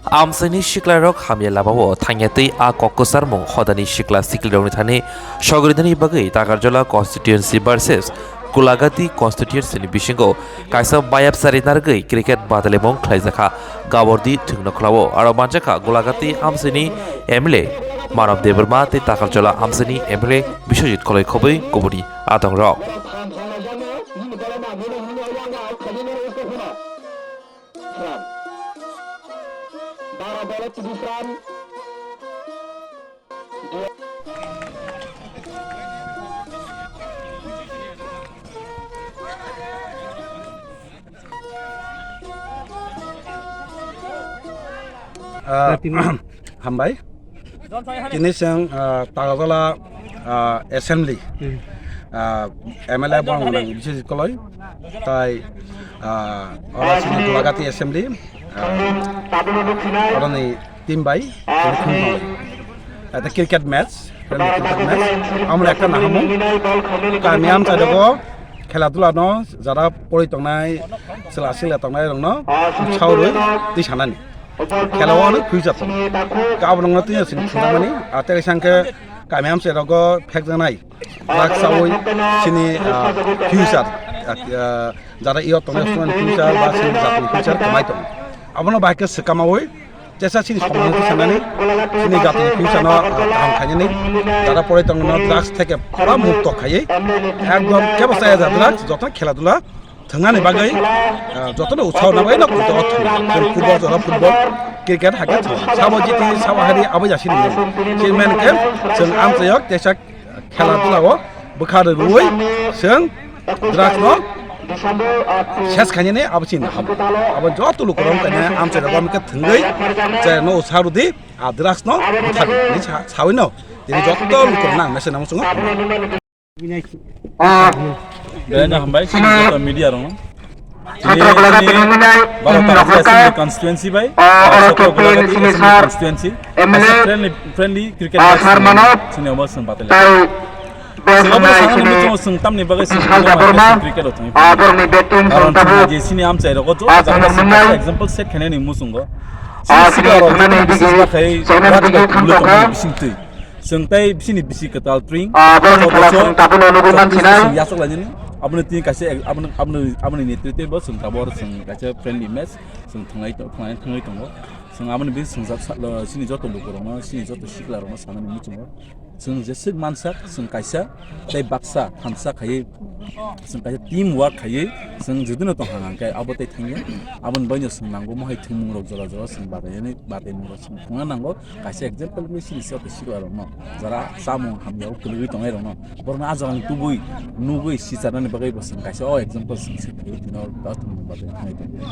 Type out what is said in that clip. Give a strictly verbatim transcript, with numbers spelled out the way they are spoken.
Amchaini siklarok hamya lamao thangya tei a kok kwcharmung hodani sikla siklirokni thani sogridani bagwi Takarjala constituency versus Gulagati constituency ni bisingo kaisa bayapsari narwgwi cricket badalimung khlaijakha. Gabordi thwngno khlao aro manjakha Gulagati Amchaini M L A Manav Debbarma tei Takarjala Amchaini M L A Biswajit Koloi khobwi kubuni adongrok. Ah, hambai. Tini chwng, ah, Takarjala, ah, Assembly, ah, M L A bongni Biswajit Koloi, tai, ah, oro chini Gulagati Assembly, ah, oroni team bai, tini khum tongo. Ata cricket match, friendly cricket match. Amoni ekta nahamung. Kami amchai dogo, khela dula no, jara pori tongnai, sela sela tongnai rokno, saurwi, twi sanani. Khela o no future tongo. Ka abo nokno twi sini thumani, ate sangke kami amchai rogo phek janai. Rak sawi sini, ah, future, ah, jara iyo tongnai student future ba sini jatni future tongnai tongo. Abono bahai khe swkamawi, Tesa chini somajni sanani, chini jatini future no, ah, kaham khainani, jara pore tongno drugs theke pura mukto khaiwi, ekdom kebo chaya ja drugs, joto khela dula thwngnani bagwi, ah, jotono utsaho nangwi no kuto thwng, football jora football, cricket hakhe thwng, sabo jiti, sabo hari, abo jasini mung. Chairman khe chwng amchayok tesa khela dula o bwkha rwui chwng drugs no ses khainani abo chini ham. Abo joto lukurok kanya amchai rogo amkhe thwngwi chai no usarudi a drugs no buthar ni sa-, sawi no tini joto lukurok nang mese nang chungo. Belai no hambai chini joto media rok no. Chini, chini Baro Takarjala Assembly constituency bai, ah, Sokro Gulagati Assembly constituency. Friendly, friendly cricket match chini omo chwng batai lai. Chwng omo sanani muchungo chwng tamni bagwi chwng cricket o thangwi phano. Karon chwng je chini amchai rogo jo jaga chwng example set khainani muchungo. Chini sikla rok je chini business ba khai, bising twi. Chwng tei bisini bisi kwtal tring. Ah, borokni khela chwng tabukno nugwi mansina. Chwng yachak lainani. Abono tini kaisa ek-, abono, abono, aboni netrite bo chwng tabuk oro chwng kaisa friendly match chwng thwnglai to-, thwnglai, thwnglai tongo. Chwng aboni bising chwng sa-, sa-, lo, chini joto lukurokno, chini joto siklarokno sanani muchungo. Chwng jeswk mansak, chwng kaisa tei baksa thansa khaiwi, chwng kaisa team work khaiwi, chwng judino tong hang hang khe abo tei thangya. Aboni bagwino chwng nango mohai thwngmungrok jora jora chwng batainani, bataimungrok chwng thwngna nango. Kaisa example wngwi sini se tei siklarokno, jara chamung hamya o kwlwgwi tongnai rokno, borokno ah jagani tubui nugwi sicharnani bagwi bo chwng kaisa o example chwng se tini o bathroom ni bagwi thangwi tongo.